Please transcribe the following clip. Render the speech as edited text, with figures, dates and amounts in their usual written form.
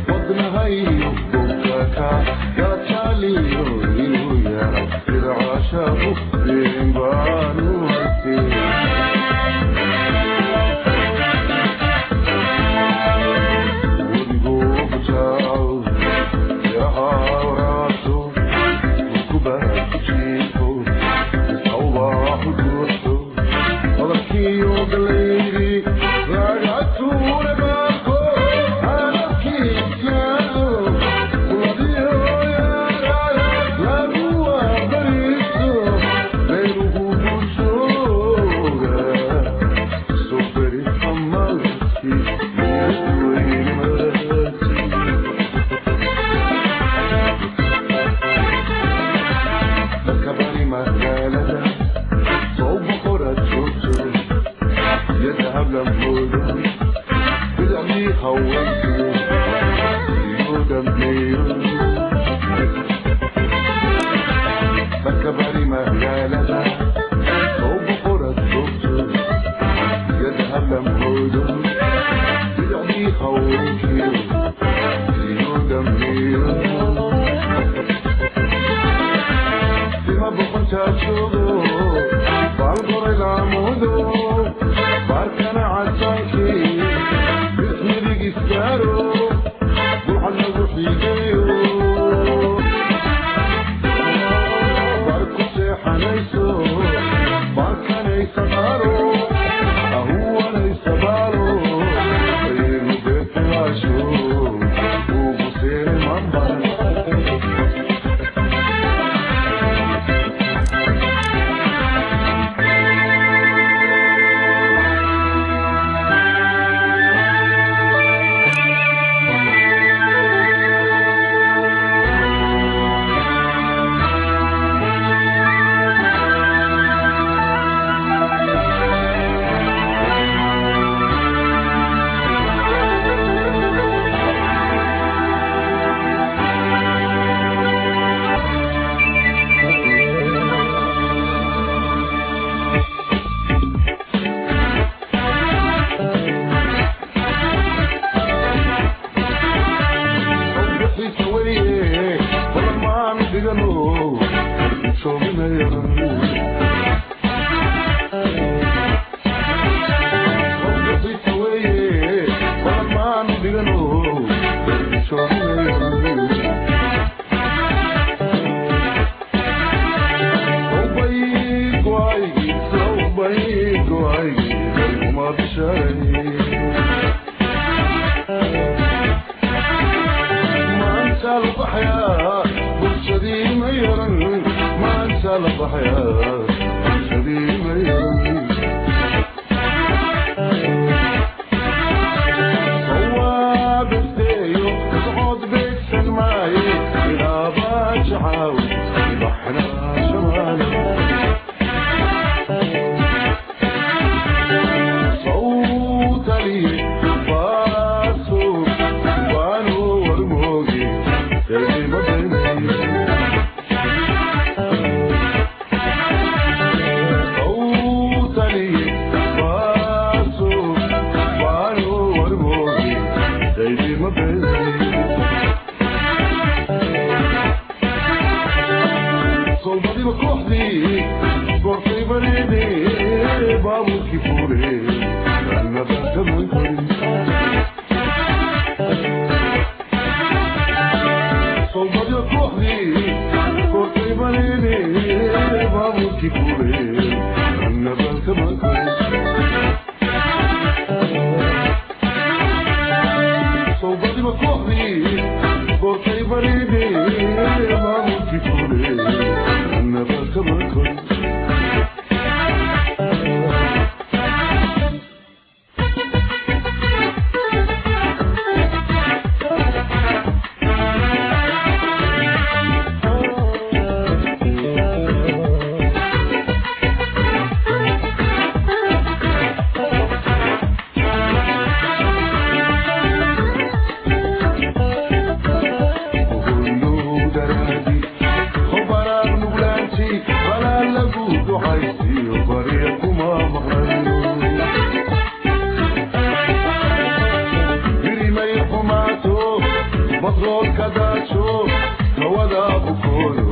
Wadnahayo bogaka gajaaliyo inuu yahay sida caashaaqu been baanu haystee. Webigu bujaaco, biraha waraabto, dhulku jiifo, isawbaaxu buuxo, badalkiiyo galeydii laga tuure baarko, hadalkiisaado kuladiyo yaaraaya lagu waabariisto, beeruhu bushooga soo beri xamalkii meelweynimaati. Dadka bari magaalada soo boqorad joogto iyo dahab la moodo, bidacdii haweenkiyo iyo dambeeyo. Dadka bari magaalada soo boqorad joogto iyo dahab la moodo, bidacdii haweenkiyo iyo dambeeyo. Sima boqontaa joogo, baalgoray laamudo, baarkana casaankii bidix midig isgaaro, burcad lagu xiigeeyo, baar ku seexanayso, baarkanaysa qaaro, ahuwanaysa baalo, igu beertilaasho ugu seeray mamban. Sawbixiisa weliye balan dhigano, jooginaya. Sawbixiisa weliye balan dhigano, jooginaya. Sawbay go'aygii, sawbay go'aygii uma bisharay. Maanta la baxyaa bulshadii ma yaran, maanta la baxyaa bulshadii ma yaran. Sawaabisteeyo socod beegsan maaye, ilaabaa jacaaw ibaxna shamaale. Sawtaliye baaso waanu warmooge kelima beenaye. Sawtaliye baaso waanu warmooge kelima beenaye. Solbadiba kooxdii goortay bareedee baabuurkii fuule, annabakaman korin. Solbadiba kooxdii goortay bareedee baabuurkii fuule, annabakaman korin. Solbadiba kooxdii goortay bareedee baabuurkii fuule, annabakaman korin. Batroolka daajo hawada bukoodo.